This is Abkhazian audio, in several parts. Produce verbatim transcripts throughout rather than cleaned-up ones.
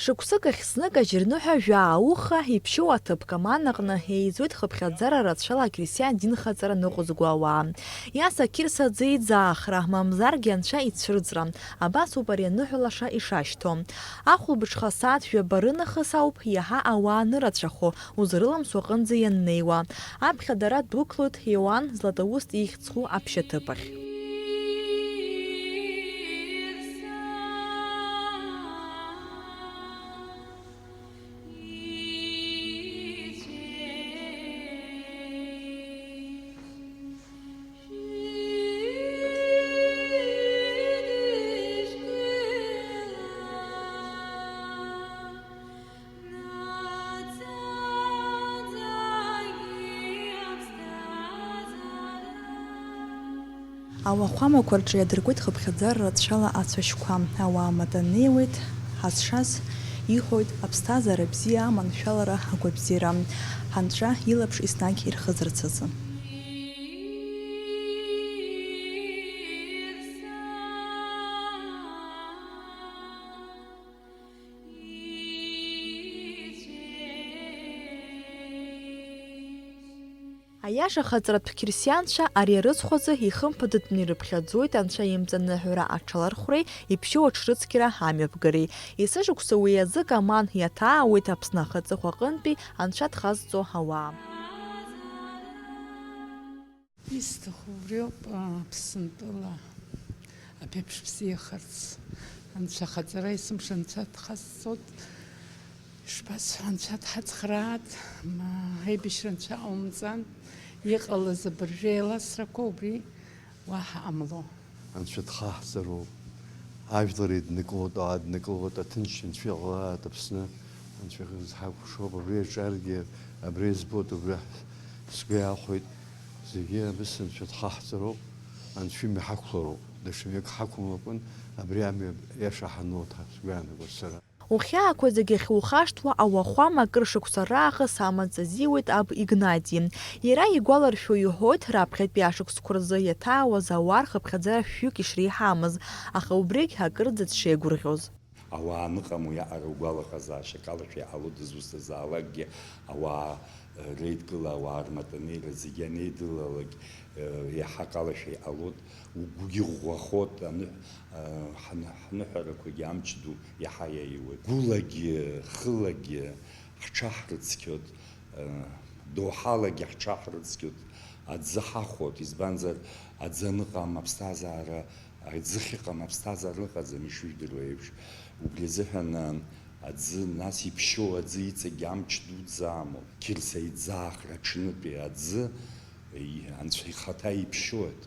Шықәсык ахь знык ажьырныҳәа жәаа уха иԥшьоу аҭыԥ Каман аҟны еизоит хыԥхьаӡара рацәала ақьырсиан динхаҵара ныҟәызго ауаа. Иаса Қьырса аӡы иӡаахра, мамзаргьы анцәа ицәырҵра, абас ауп ари аныҳәа лаша ишашьҭоу. Ахәылбыҽха сааҭ жәаба рынахыс ауп иаҳа ауаа анырацәахо, узрыламсуа аҟынӡа ианнеиуа. Аԥхьа дара дәықәлоит Иоан Златоуст ихьӡ зху аԥшьаҭыԥ ахь. Ауахәамақәа рҿы иадыркуеит хыԥхьаӡара рацәала ацәашьқәа. Ауаа амаҭәа неиуеит, ҳазшаз иҳәоит, аԥсҭазаара бзиа, аманшәалара, агәабзиара. Ҳанҵәа илаԥш еснагь ирхызарц азы. Аиашахаҵаратә қьырсианцәа ари арыцхәазы ихымԥадатәны ирыԥхьаӡоит Анцәа имҵаныҳәара аҽалархәреи иԥшьоу аҽрыцқьара амҩаԥгареи. Есышықәса уи азы Каман иаҭаауеит Аԥсны ахаҵыхә аҟынтәи Анцәа дхазҵо ауаа. Исҭаху убриоуп, Аԥсынтәыла аԥеиԥш бзиахарц. Анцәа ахаҵара есымша Анцәа дхазҵоит. Ишԥасҳәо, Анцәа дҳацхраат, ма, аибашьра Анцәа ҟаумҵан, иҟалаз абыржәы еиласрақәа убри уаҳа ҟамло. Анцәа дхаҳҵароуп. Ажәлар еиднакылоит, ааднакылоит, аҭынч Анцәа иҟалааит Аԥсны. Анцәа ҳакәхшоуп, абри аҿаргьы, абри збоит, убри сгәы иахәеит. Зегьы абыс Анцәа дхаҳҵароуп, Анцәа имҩа ҳақәлароуп, даҽа мҩак ҳақәымлакәан, абри амҩа иаша ҳануҭа сгәы иаанагоит сара. Ухьаақәа зегьы ахьухашҭуа ауахәама акыр шықәса раахыс амаҵ азиуеит аб Игнати. Иара игәаларшәо иҳәоит, раԥхьатәи ашықәсқәа рзы иаҭаауаз ауаа рхыԥхьаӡара шәҩык ишреиҳамыз, аха убригь акырӡа дшеигәырӷьоз. Ауаа аныҟам уиаҟара угәалаҟазаашьа акалашәа иҟало дызусҭазаалакгьы, ауаа, э, реидкыла, ауаа рматанеира зегьы анеидылалак, э, иаҳа акалашәа иҟалоит, угәгьы ӷәӷәахоит, аныҳә-, э, ҳны-, ҳныҳәарақәагьы амч ду иаҳа иаиуеит. Гәылагьы, хылагьы ҳҽаҳрыцқьоит, э, доуҳалагьы ҳҽаҳрыцқьоит, аӡы ҳахәоит, избанзар, аӡы аныҟам аԥсҭазаара Аӡы ахьыҟам аԥсҭазаара ыҟаӡам, ишыжәдыруа еиԥш. Убри азыҳәан, а, аӡы, нас иԥшьоу аӡы иҵегь амч дуӡӡа амоуп. Қьырса иӡаахра аҽнытәи аӡы, и-, Анцәа ихаҭа иԥшьоит.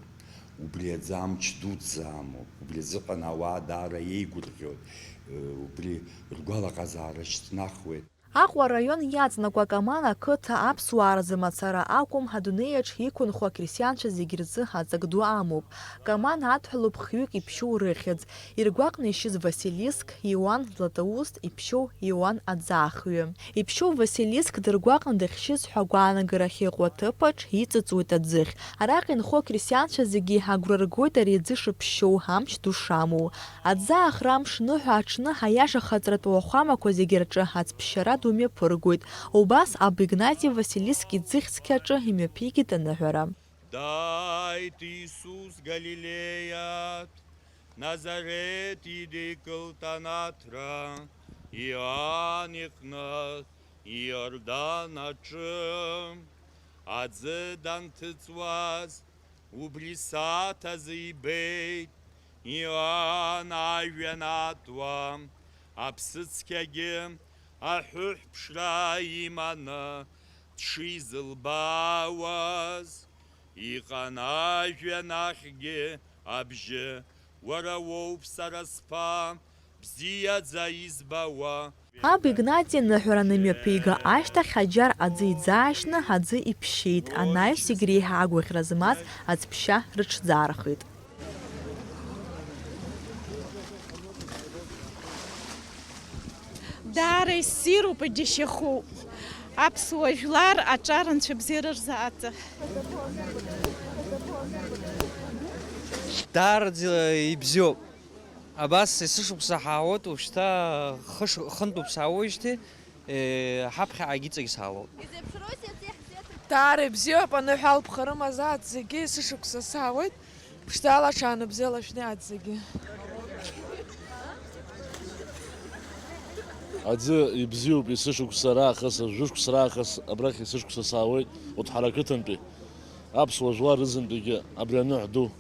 Убри аӡы амч дуӡӡа амоуп. Убри азыҳәан ауаа даара еигәырӷьоит. Э, убри ргәалаҟазаара шьҭнахуеит. Аҟәа араион иаҵанакуа Каман ақыҭа аԥсуаа рзы мацара акәым, адунеиаҿ иқәынхо ақьырсианцәа зегьы рзы аҵак ду амоуп. Каман адҳәалоуп хҩык иԥшьоу рыхьӡ, иргәаҟны ишьыз Василиск, Иоанн Златоуст иԥшьоу Иоанн аӡаахҩы. Иԥшьоу Василиск дыргәаҟны дахьшьыз ҳәа агәаанагара ахьыҟоу аҭыԥаҿ иҵыҵуеит аӡыхь. Араҟа инхо ақьырсианцәа зегьы агәра ргоит ари аӡы шыԥшьоу, амч ду шамоу. Аӡы аахра амш ныҳәа аҽны аиашахаҵаратә уахәамақәа зегьы рҿы ацԥшьара ду мҩаԥыргоит. Убас аб Игнати Василиск иӡыхь цқьа аҿы имҩаԥигеит аныҳәара. Дааит Иисус Галилеиатә, Назареҭ идикылт анаҭра, Иоан иҟны, Иордан аҿы. Аӡы данҭыҵуаз, Убри сааҭ азы ибеит Иоанн ажәҩан атуа, аԥсыцқьагьы аҳәыҳә ԥшра иманы дшизылбаауаз. Иҟан ажәҩан ахьгьы абжьы, уара уоуп сара сԥа, бзиаӡа избауа. Аб Игнати аныҳәара анымҩаԥига ашьҭахь, аџьар аӡы иӡаашьны аӡы иԥшьеит, анаҩс зегь реиҳа агәаӷьра змаз аӡԥшьа рыҽӡаархеит. Даара иссируп, иџьашьахәуп. Аԥсуа жәлар аҿар анцәа бзиара рзааӡа. Даараӡа ибзиоуп. Абас есышықәса ҳаауеит, уажәшьҭа хыш-, хынтәуп саауеижьҭеи, э, ҳаԥхьаҟагь иҵегь саалоит. Даара ибзиоуп, аныҳәа алԥха рымазааит зегьы, есышықәса саауеит, ԥшӡала аҽаанбзиала шәнеи аӡәзегьы. Аӡы ибзиоуп, есышықәса раахыс, жәышықәса раахыс абрахь есышықәса саауеит, Уҭҳара ақыҭантәи аԥсуа жәлар рызынтәигьы абри аныҳә ду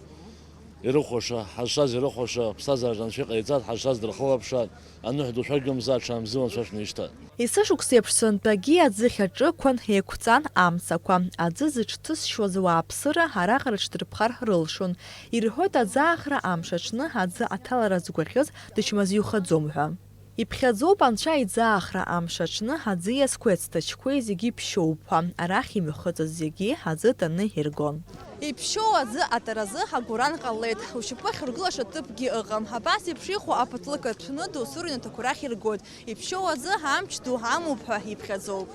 ирыхәаша, ҳазшаз ирыхәаша, аԥсҭазаараҿы анцәа иҟаиҵаз, ҳазшаз дырхылаԥшааит, аныҳә ду шәагымза, аҽаанбзиала анцәа шәнеишьҭааит. Есышықәса иаԥсынтәагьы аӡы хьаҿықәан еиқәҵан амцақәа. Аӡы зыҽҭызшьуаз ауааԥсыра араҟа рыҽдырԥхар рылшон. Ирҳәоит аӡаахра амш аҽны аӡы аҭалара згәаӷьыз дычмазаҩхаӡом ҳәа. Иԥхьаӡоуп анцәа иӡаахра амш аҽны аӡы иазқәеи ацҭаҷқәеи зегьы иԥшьоуп ҳәа, арахь имҩахыҵыз зегьы аӡы таны иргон. Иԥшьоу аӡы атаразы ҳагәаран ҟалеит, ушьапы ахьургылаша ҭыԥгьы ыҟам. Абас еиԥш иҟоу аԥатлыка ҭәны досу рыҩнаҭақәа рахь иргоит. Иԥшьоу аӡы амч ду амоуп ҳәа иԥхьаӡоуп.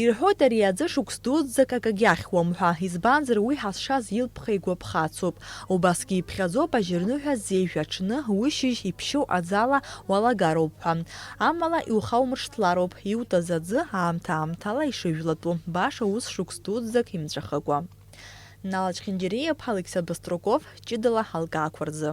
Ирҳәоит ари аӡы шықәс дуӡӡак акагьы ахьуам ҳәа, избанзар уи ҳазшаз илԥха игәаԥхацуп. Убасгьы иԥхьаӡоуп ажьырныҳәа зеижә аҽны, уи шьыжь иԥшьоу аӡала уалагароуп ҳәа. Амала иухаумыршҭлароуп, иутаз аӡы аамҭа-аамҭала ишыжәлатәу, баша ус шықәс дуӡӡак имҵәахыкәа. Нала Чхинџьариа-иԥҳа Александр Быструков, ҷыдала ҳалкаақәа рзы.